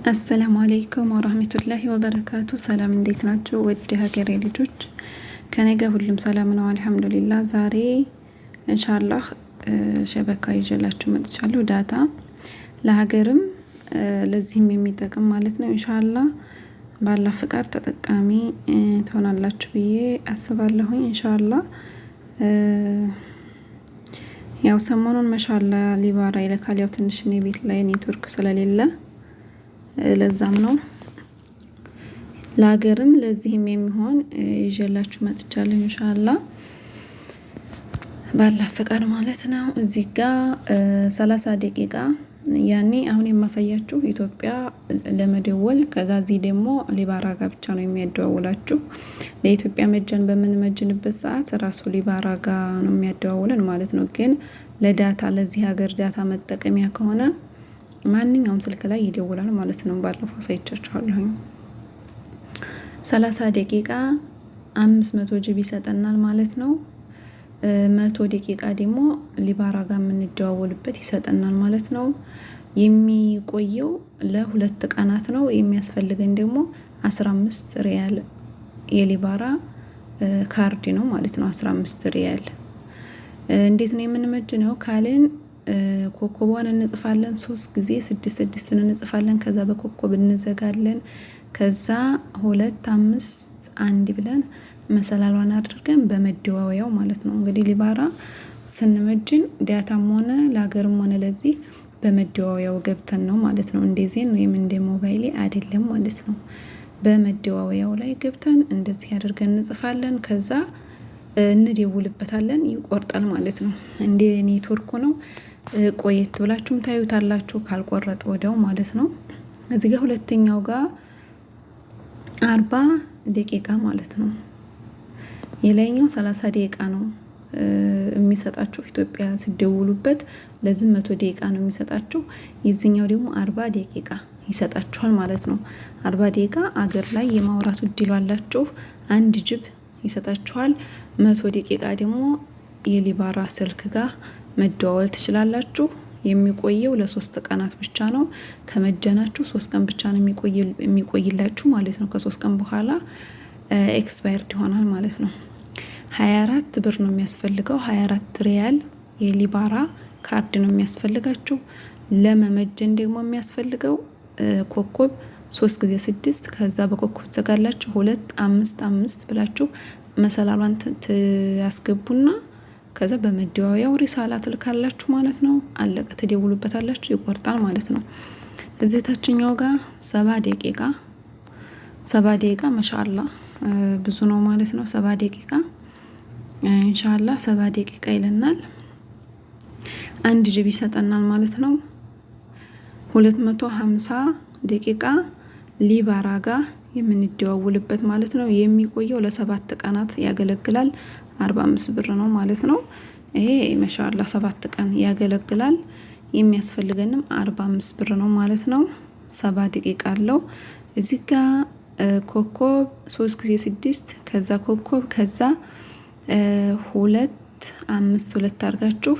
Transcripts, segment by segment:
السلام عليكم ورحمة الله وبركاته። ሰላም እንዴት ናቸው? ውድ ሀገሬ ልጆች ከነገ ሁሉም ሰላም ነው الحمد لله። ዛሬ إن شاء الله شبكة ይዤላችሁ መጥቻለሁ። data ለሀገርም ለዚህም የሚጠቅም ማለት ነው። إن شاء الله በአላህ ፍቃድ ተጠቃሚ ትሆናላችሁ ብዬ አስባለሁኝ። إن شاء الله ያው ሰሞኑን ما شاء الله ሊባራ ይለካል። ያው ትንሽ እኔ ቤት ላይ ኔትወርክ ስለሌለ ለዛም ነው ለሀገርም ለዚህም የሚሆን ይዤላችሁ መጥቻለሁ። إن شاء الله በአላህ ፍቃድ ማለት ነው። እዚህ ጋ 30 ደቂቃ ያኔ አሁን የማሳያችሁ ኢትዮጵያ ለመደወል፣ ከዛ እዚህ ደግሞ ሊባራ ጋ ብቻ ነው የሚያደዋውላችሁ። ለኢትዮጵያ መጀን በምንመጅንበት ሰዓት ራሱ ሊባራ ጋ ነው የሚያደዋውለን ማለት ነው። ግን ለ data፣ ለዚህ ሀገር data መጠቀሚያ ከሆነ ማንኛውም ስልክ ላይ ይደውላል ማለት ነው። ባለፈው አሳይቻችኋለሁኝ። 30 ደቂቃ 500 GB ይሰጠናል ማለት ነው። 100 ደቂቃ ደግሞ ሊባራ ጋር የምንደዋወልበት ይሰጠናል ማለት ነው። የሚቆየው ለ2 ቀናት ነው። የሚያስፈልገን ደግሞ 15 ሪያል የሊባራ ካርድ ነው ማለት ነው። 15 ሪያል እንዴት ነው የምንመጅነው ካልን ኮከቧን እንጽፋለን፣ ሶስት ጊዜ ስድስት ስድስትን እንጽፋለን። ከዛ በኮከብ እንዘጋለን። ከዛ 2 5 1 ብለን መሰላሏን አድርገን በመደዋወያው ማለት ነው። እንግዲህ ሊባራ ስንመጅን data ም ሆነ ለሀገርም ሆነ ለዚህ በመደዋወያው ገብተን ነው ማለት ነው። እንደ ዜን ወይም እንደ ሞባይሌ አይደለም ማለት ነው። በመደዋወያው ላይ ገብተን እንደዚህ አድርገን እንጽፋለን። ከዛ እንደውልበታለን፣ ይቆርጣል ማለት ነው። እንደ ኔትወርኩ ነው። ቆየት ብላችሁም ታዩታላችሁ ካልቆረጠ ወዲያው ማለት ነው። እዚህ ጋር ሁለተኛው ጋር 40 ደቂቃ ማለት ነው። የላይኛው 30 ደቂቃ ነው የሚሰጣችሁ ኢትዮጵያ ሲደውሉበት፣ ለዚህ 100 ደቂቃ ነው የሚሰጣችሁ። የዚህኛው ደግሞ 40 ደቂቃ ይሰጣችኋል ማለት ነው። 40 ደቂቃ አገር ላይ የማውራት እድሉ አላችሁ። 1 GB ይሰጣችኋል። 100 ደቂቃ ደግሞ የሊባራ ስልክ ጋር መደዋወል ትችላላችሁ። የሚቆየው ለ3 ቀናት ብቻ ነው። ከመጀናችሁ 3 ቀን ብቻ ነው የሚቆይላችሁ ማለት ነው። ከ3 ቀን በኋላ expired ይሆናል ማለት ነው። 24 ብር ነው የሚያስፈልገው። 24 ሪያል የሊባራ ካርድ ነው የሚያስፈልጋችሁ። ለመመጀን ደግሞ የሚያስፈልገው ኮከብ ሶስት ጊዜ ስድስት፣ ከዛ በኮከብ ትዘጋላችሁ፣ 2 5 5 ብላችሁ መሰላሏን ትያስገቡና ከዛ በመደዋወያው رسالة ትልካላችሁ ማለት ነው። አለቀ። ትደውሉበታላችሁ፣ ይቆርጣል ማለት ነው። እዚህ ታችኛው ጋር 70 ደቂቃ፣ 70 ደቂቃ ما شاء الله ብዙ ነው ማለት ነው። 70 ደቂቃ إن شاء الله 70 ደቂቃ ይለናል። 1 GB ይሰጠናል ማለት ነው። 250 ደቂቃ ሊባራ ጋ የምንደዋውልበት ማለት ነው። የሚቆየው ለ7 ቀናት ያገለግላል። 45 ብር ነው ማለት ነው። ይሄ ما شاء الله 7 ቀን ያገለግላል። የሚያስፈልገንም 45 ብር ነው ማለት ነው። 70 ደቂቃ አለው። እዚህ ጋ ኮከብ ሶስት ጊዜ ስድስት፣ ከዛ ኮከብ፣ ከዛ 2 5 2 አድርጋችሁ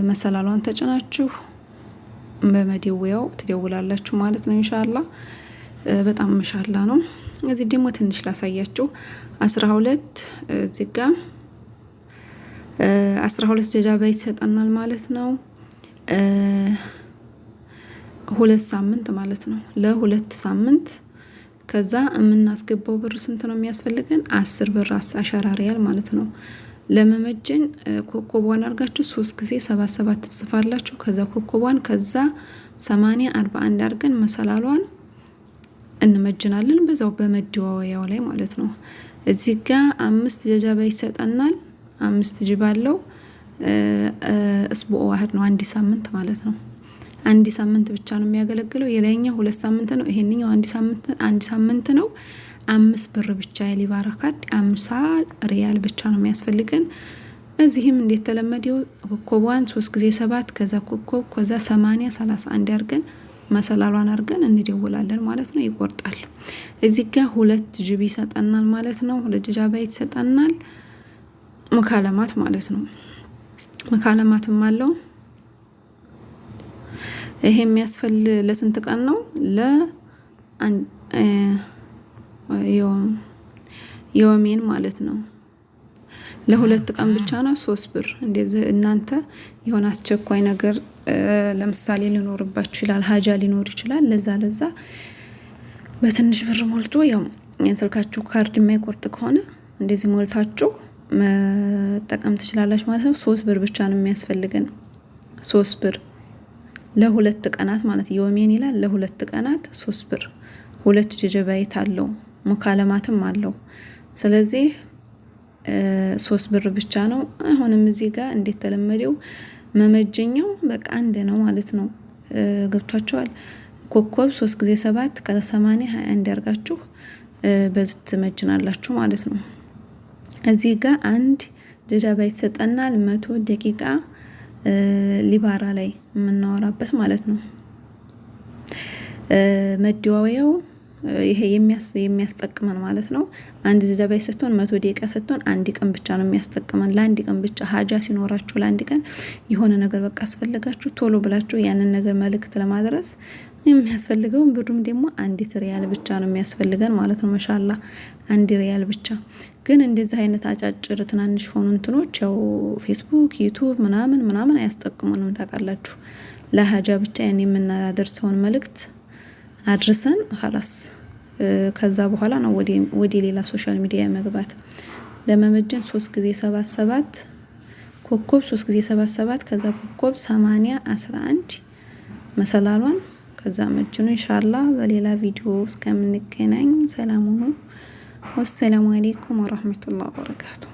መሰላሏን ተጭናችሁ በመደወያው ትደውላላችሁ ማለት ነው። إن شاء الله በጣም ما شاء الله ነው። እዚህ ደግሞ ትንሽ ላሳያችሁ። 12 እዚህ ጋ 12 ጀጃባ ይሰጠናል ማለት ነው። 2 ሳምንት ማለት ነው። ለ2 ሳምንት ከዛ የምናስገባው ብር ስንት ነው የሚያስፈልገን? 10 ብር፣ 10 ሪያል ማለት ነው። ለመመጀን ኮከቧን አድርጋችሁ ሶስት ጊዜ ሰባት ሰባት ትጽፋላችሁ። ከዛ ኮከቧን፣ ከዛ 80 41 አድርገን መሰላሏን እንመጅናለን በዛው በመደዋወያው ላይ ማለት ነው። እዚህ ጋ 5 ጀጃባ ይሰጠናል። 5 GB አለው። أسبوع واحد ነው፣ አንድ ሳምንት ማለት ነው። አንድ ሳምንት ብቻ ነው የሚያገለግለው። የላይኛው 2 ሳምንት ነው። ይሄንኛው አንድ ሳምንት፣ አንድ ሳምንት ነው። 5 ብር ብቻ የሊባራ ካርድ፣ 50 ሪያል ብቻ ነው የሚያስፈልገን። እዚህም እንደተለመደው ኮከቧን ሶስት ጊዜ ሰባት፣ ከዛ ኮከብ፣ ከዛ 80 31 አድርገን መሰላሏን አድርገን እንደውላለን ማለት ነው። ይቆርጣል። እዚህ ጋር 2 GB ይሰጠናል ማለት ነው። 2 ጂጋባይት ይሰጠናል። مكالمات ማለት ነው። مكالمات ም አለው። ይሄ የሚያስፈል ለስንት ቀን ነው? ለ يومين ማለት ነው። ለ2 ቀን ብቻ ነው 3 ብር። እንደዚህ እናንተ የሆነ አስቸኳይ ነገር ለምሳሌ ሊኖርባችሁ ይችላል፣ حاجة ሊኖር ይችላል። ለዛ ለዛ በትንሽ ብር ሞልቶ ያው ስልካችሁ ካርድ የማይቆርጥ ከሆነ እንደዚህ ሞልታችሁ መጠቀም ትችላላችሁ ማለት ነው። 3 ብር ብቻ ነው የሚያስፈልገን፣ 3 ብር ለ2 ቀናት ማለት يومين ይላል። ለ2 ቀናት 3 ብር፣ 2 gigabyte አለው፣ مكالمات ም አለው። ስለዚህ 3 ብር ብቻ ነው። አሁንም እዚህ ጋር እንደተለመደው መመጀኛው በቃ አንድ ነው ማለት ነው። ገብቷቸዋል። ኮከብ 3 ጊዜ 7 ከዛ 80 21 ያርጋችሁ በዚህ ትመጅናላችሁ ማለት ነው። እዚህ ጋር 1 gigabyte ሰጠናል። 100 ደቂቃ ሊባራ ላይ የምናወራበት ማለት ነው። መደዋወያው ይሄ የሚያስጠቅመን ማለት ነው። 1 gigabyte ሰጥቶን 100 ደቂቃ ሰጥቶን አንድ ቀን ብቻ ነው የሚያስጠቅመን። ለአንድ ቀን ብቻ حاجة ሲኖራችሁ ለአንድ ቀን የሆነ ነገር በቃ አስፈለጋችሁ ቶሎ ብላችሁ ያንን ነገር መልእክት ለማድረስ የሚያስፈልገውን ብሩም ደግሞ 1 ሪያል ብቻ ነው የሚያስፈልገን ማለት ነው። ما شاء الله 1 ሪያል ብቻ። ግን እንደዚህ አይነት አጫጭር ትናንሽ ሆኑ እንትኖች ያው ፌስቡክ፣ ዩቲዩብ ምናምን ምናምን አያስጠቅሙንም ታውቃላችሁ። ለ حاجة ብቻ ያን የምናደርሰውን መልእክት አድርሰን خلاص ከዛ በኋላ ነው ወደ ሌላ social media መግባት። ለመመጀን 3 ጊዜ 7 7 ኮከብ 3 ጊዜ 7 7 ከዛ ኮከብ 80 11 መሰላሏን ከዛ መጅኑ። إن شاء الله በሌላ ቪዲዮ እስከምንገናኝ ሰላም ሁኑ። والسلام عليكم ورحمة الله وبركاته።